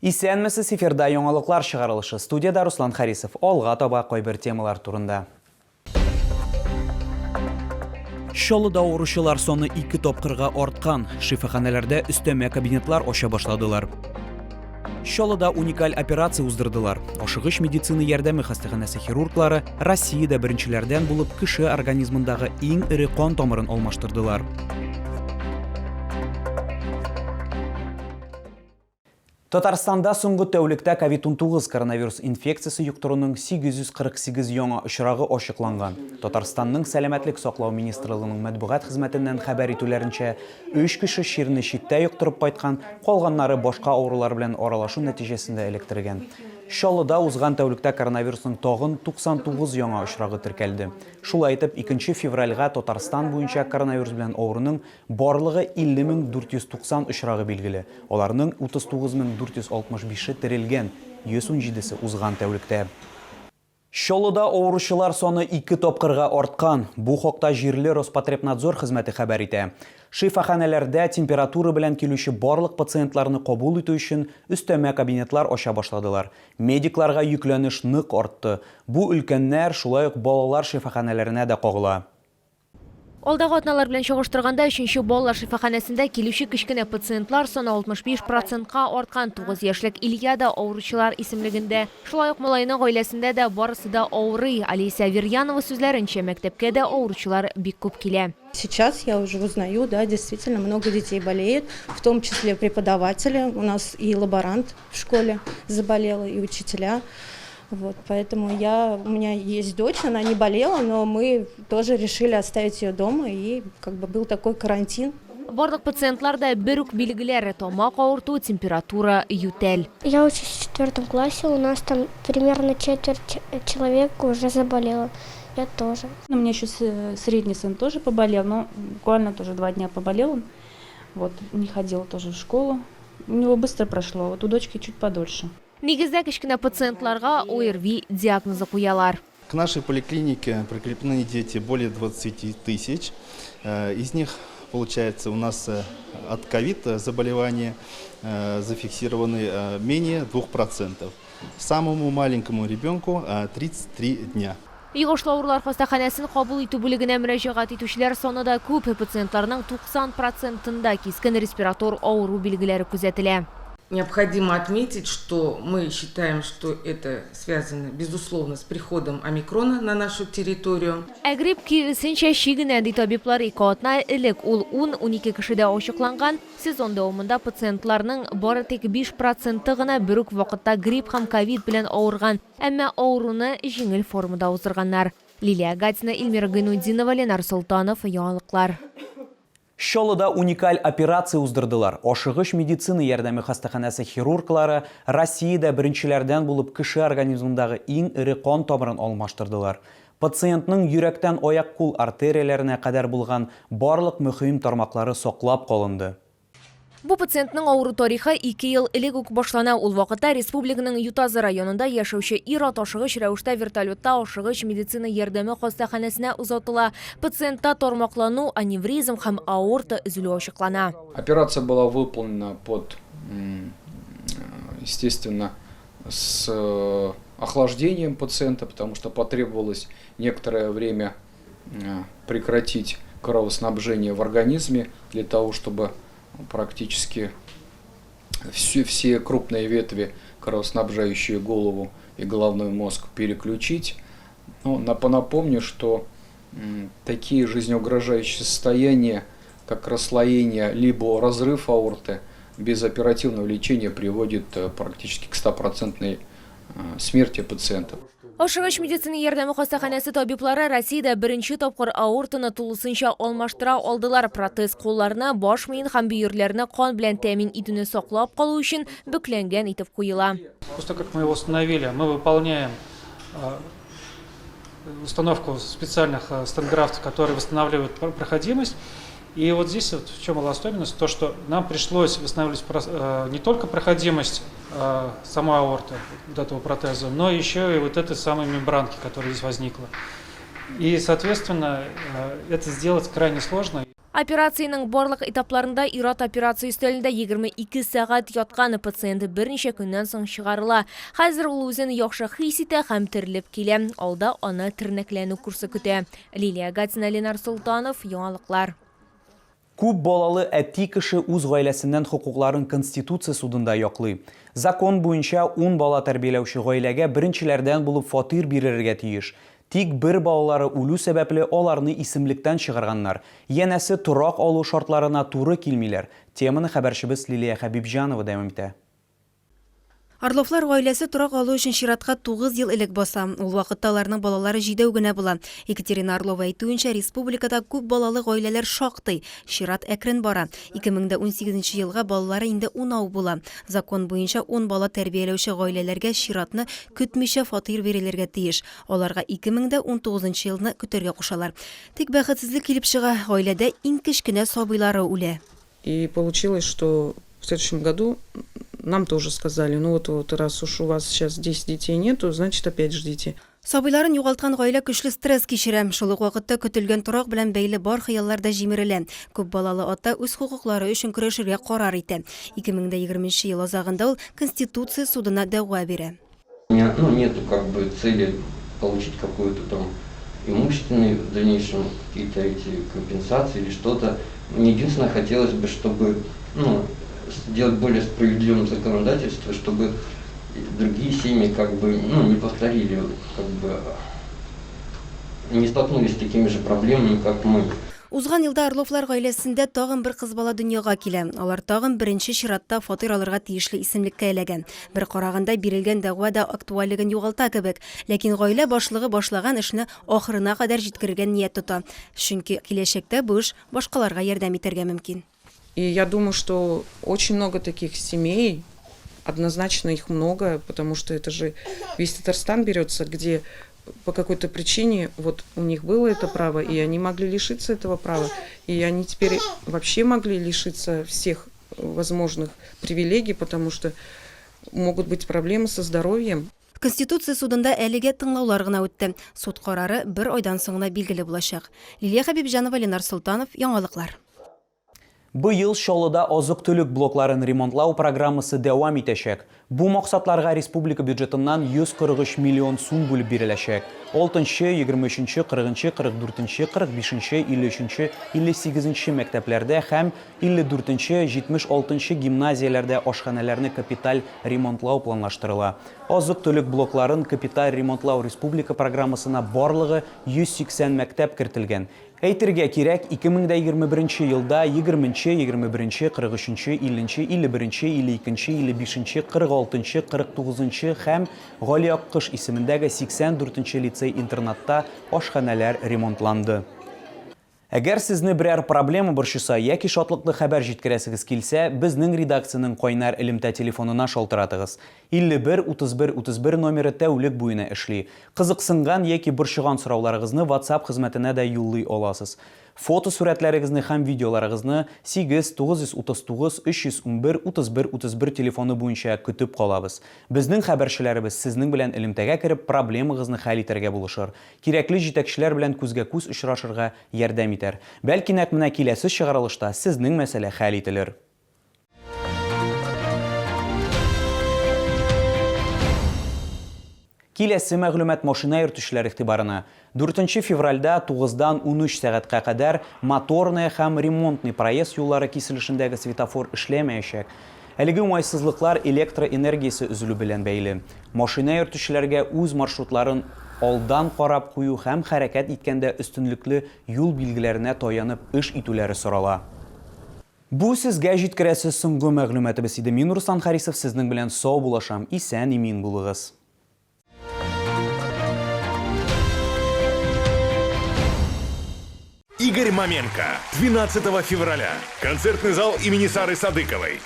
Исәнмесез, эфирда яңалыклар чыгарылышы. Студиядә Руслан Харисов. Алга таба кайбер темалар турында. Чаллыда авыручылар саны ике тапкырга арткан. Шифаханәләрдә өстәмә кабинетлар ача башладылар. Чаллыда уникаль операция уздырдылар. Ашыгыч медицина ярдәме хастаханәсе хирурглары Россиядә беренчеләрдән булып кеше организмындагы иң эре кан тамырын алмаштырдылар. Татарстанда соңгы тәүлектә ковид-19 коронавирус инфекциясе йоктыруның 848 яңа очрагы ачыкланган. Татарстанның Сәламәтлек саклау министрлыгының матбугат хезмәтеннән хәбәр итүләренчә, өч кеше чирне читтә йоктырып кайткан, калганнары башка авырулар белән аралашу нәтиҗәсендә эләктергән. Чаллыда узган тәүлектә коронавирусның тагын 99 яңа очрагы теркәлде. Шулай итеп, икенче февральгә Татарстан буенча коронавирус белән авыруның Барлыгы 50 490 очрагы билгеле, аларның 39 465-е терелгән, 117 се узган тәүлектә. Чаллыда авыручылар саны ике тапкырга арткан. Бу хакта җирле Роспотребнадзор хезмәте хәбәр итә. Шифаханәләрдә температура белән килүче барлык пациентларны кабул итү өчен өстәмә кабинетлар ача башладылар. Медикларга йөкләнеш нык артты. Бу өлкәннәр, шулай ук балалар шифаханәләренә дә кагыла. Алдагы атналар белән чагыштырганда, өченче балалар шифаханәсендә килүче кечкенә пациентлар саны 65 процентка арткан. 9 яшьлек Илья да авыручылар исемлегендә. Шулай ук малайның гаиләсендә дә барысы да авырый. Олеся Аверьянова сүзләренчә, мәктәпкә дә авыручылар бик күп килә. Сейчас я уже узнаю, да, действительно много детей болеют, в том числе преподаватели. У нас и лаборант в школе заболела, и учителя. Вот, поэтому у меня есть дочь, она не болела, но мы тоже решили оставить ее дома, и как бы был такой карантин. Барлык пациентлар да бер үк билгеләр: тамак авырту, температура, ютәл. Я учусь в четвертом классе, у нас там примерно четверть человек уже заболела. Я тоже. У меня еще средний сын тоже поболел, но буквально тоже 2 дня поболел он. Вот, не ходил тоже в школу. У него быстро прошло, вот у дочки чуть подольше. Нигездә кечкенә пациентларга ОРВИ диагнозы куялар. К нашей поликлинике прикреплены дети более 20 тысяч. Из них, получается, у нас от ковид заболевания зафиксированы менее 2%. Самому маленькому ребенку 33 дня. Йогышлы авырулар хастаханәсен кабул итү бүлегенә мөрәҗәгать итүчеләр саны да күп. Пациентларның 90 процентында кискен респиратор авыру билгеләре күзәтелә. Необходимо отметить, что мы считаем, что это связано, безусловно, с приходом омикрона на нашу территорию. Ә грипп киресенчә чигенә, ди табиблар. 2 атна элек ул 10-12 кешедә ачыкланган. Сезон дәвамында пациентларның бары тик 5 проценты гына бер үк вакытта грипп һәм ковид белән авырган. Әмма авыруны җиңел формада уздырганнар. Лилия Гатина, Эльмира Гайнутдинова, Ленар Солтанов, Яңалыклар. Чаллыда уникаль операция уздырдылар. Ашыгыч медицина ярдәме хастаханәсе хирурглары Россиядә беренчеләрдән булып кеше организмындагы иң эре кан тамырын алмаштырдылар. Пациентның йөрәктән аяк-кул артерияләренә кадәр булган барлык мөһим тармаклары саклап калынды. Бу пациентның авыру тарихы 2 ел элек үк башлана. Ул вакытта республиканың Ютазы районында яшәүче ир-ат ашыгыч рәвештә вертолетта ашыгыч медицина ярдәме хастаханәсенә озатыла. Пациентта тармаклану, аневризм һәм аорта өзелү ачыклана. Операция была выполнена под, естественно, с охлаждением пациента, потому что потребовалось некоторое время прекратить кровоснабжение в организме для того, чтобы практически все крупные ветви, кровоснабжающие голову и головной мозг, переключить. Ну, напомню, что такие жизнеугрожающие состояния, как расслоение либо разрыв аорты, без оперативного лечения приводит практически к стопроцентной смерти пациента. Ашыгыч медицина ярдәме хастаханәсе табиблары Россиядә беренче тапкыр аортаны тулысынча алмаштыра алдылар. Протез кулларны, баш миен һәм бөерләрне кан белән тәэмин итүне саклап калу өчен бөкләнгән итеп куела. После того, как мы его установили, мы выполняем установку специальных стентграфтов, которые восстанавливают проходимость. И вот здесь вот в чем была особенность, то, что нам пришлось восстанавливать не только проходимость самой аорты, вот этого протеза, но еще и вот этой самой мембранки, которая здесь возникла. И, соответственно, это сделать крайне сложно. Операциянең барлык этапларында ир-ат операция өстәлендә 22 сәгать яткан. Пациент берничә көннән соң чыгарыла. Хәзер ул үзен яхшы хис итә һәм терелеп килә. Алда аны тернәкләнү курсы көтә. Лилия Гатина, Ленар Солтанов, Яңалыклар. Күп балалы әти кеше үз гаиләсеннән хокукларын Конституция судында яклый. Закон буенча, ун бала тәрбияләүче гаиләгә беренчеләрдән булып фатир биререргә тиеш. Тик бер балалары үлү сәбәпле аларны исемлектән чыгарганнар. Янәсе, торак алу шартларына туры килмиләр. Теманы хәбәрчебез Лилия Хәбибҗанова дәвам итә. Орловлар гаиләсе торак алу өчен чиратка тугыз ел элек баса. Ул вакытта аларның балалары җидәү генә була. Екатерина Орлова әйтүенчә, республикада күп балалы гаиләләр шактый. Чират әкрен бара. 2018 нче елга балалары инде унау була. Закон буенча, ун бала тәрбияләүче гаиләләргә чиратны көтмичә фатир бирелергә тиеш. Аларга 2019 нчы елны көтәргә кушалар. Тик бәхетсезлек килеп чыга, гаиләдә иң кечкенә сабыйлары үлә. И получилось, что в следующем году нам тоже сказали, ну вот, вот раз уж у вас сейчас 10 детей нету, значит опять ждите. Сабыйларын югалткан гаилә көчле стресс кичерә. Шул ук вакытта көтелгән торак белән бәйле бар хыяллар да җимерелә. Күп балалы ата үз хокуклары өчен көрәшергә карар итә. 2020 нче ел азагында ул Конституция судына дәгъва бирә. У меня, ну, нету как бы цели получить какую-то там имущественную в дальнейшем какие-то эти компенсации или что-то. Мне единственное хотелось бы, чтобы, ну, сделать более справедливым законодательство, чтобы другие семьи как бы, ну, не повторили, как бы, не столкнулись с такими же проблемами, как мы. Узган елда Орловлар гаиләсендә тагын бер кыз бала дөньяга килә. Алар тагын беренче чиратта фатир алырга тиешле исемлеккә эләгә. Бер караганда, бирелгән дәгъва да актуальлеген югалта кебек. Ләкин гаилә башлыгы башлаган эшне ахырына кадәр җиткерергә ният тота. Чөнки киләчәктә бу эш башкаларга ярдәм итәргә мөмкин. И я думаю, что очень много таких семей, однозначно их много, потому что это же весь Татарстан берется, где по какой-то причине вот у них было это право, и они могли лишиться этого права, и они теперь вообще могли лишиться всех возможных привилегий, потому что могут быть проблемы со здоровьем. Конституция судында әлегә тыңлаулар гына үтте. Суд карары бер айдан соң гына билгеле булачак. Лилия Хәбибҗанова, Ленар Солтанов, Яңалыклар. Быел Чаллыда азык-төлек блокларын ремонтлау программасы дәвам итәчәк. Бу максатларга республика бюджетыннан 143 миллион сум бүлеп биреләчәк. Алтынчы, егерме өченче, кырыгынчы, кырык дүртенче, кырык бишенче, илле өченче, илле сигезенче мәктәпләрдә һәм илле дүртенче, җитмеш алтынчы гимназияләрдә ашханәләрне капиталь ремонтлау планлаштырыла. Азык-төлек блокларын капиталь ремонтлау республика программасына барлыгы 180 мәктәп кертелгән. Әйтергә кирәк, 2021 нче елда егерменче, егерме беренче, кырык өченче, илленче, илле беренче, илле икенче, илле бишенче, кырык алтынчы, кырык тугызынчы һәм Гали Аккош исемендәге 84 нче лицей-интернатта ашханәләр ремонтланды. Әгәр сезне берәр проблема борчыса яки шатлыклы хәбәр җиткерәсегез килсә, безнең редакциянең кайнар элемтә телефонына шалтыратыгыз. 51 31 31 номеры тәүлек буена эшли. Кызыксынган яки борчыган сорауларыгызны WhatsApp хезмәтенә дә юллый аласыз. Фотосурәтләрегезне һәм видеоларыгызны 8 939 311 31 31 телефоны буенча көтеп калабыз. Безнең хәбәрчеләребез сезнең белән элемтәгә кереп, проблемагызны хәл итәргә булышыр, кирәкле җитәкчеләр белән күзгә-күз очрашырга ярдәм итәр. Бәлки нәкъ менә киләсе чыгарылышта сезнең мәсьәлә хәл ителер. Киләсе мәгълүмат машина йөртүчеләр игътибарына. 4 февральдә тугыздан 13 сәгатькә кадәр Моторная һәм Ремонтный проезд юллары киселешендәге светофор эшләмәячәк. Әлеге уңайсызлыклар электроэнергиясе өзелү белән бәйле. Машина йөртүчеләргә үз маршрутларын алдан карап кую һәм хәрәкәт иткәндә өстенлекле юл билгеләренә таянып эш итүләре сорала. Бу сезгә җиткерәсе соңгы мәгълүматыбыз иде. Мин Руслан Харисов сезнең белән саубулашам. Исән-имин булыгыз. Игорь Маменко. 12 февраля. Концертный зал имени Сары Садыковой.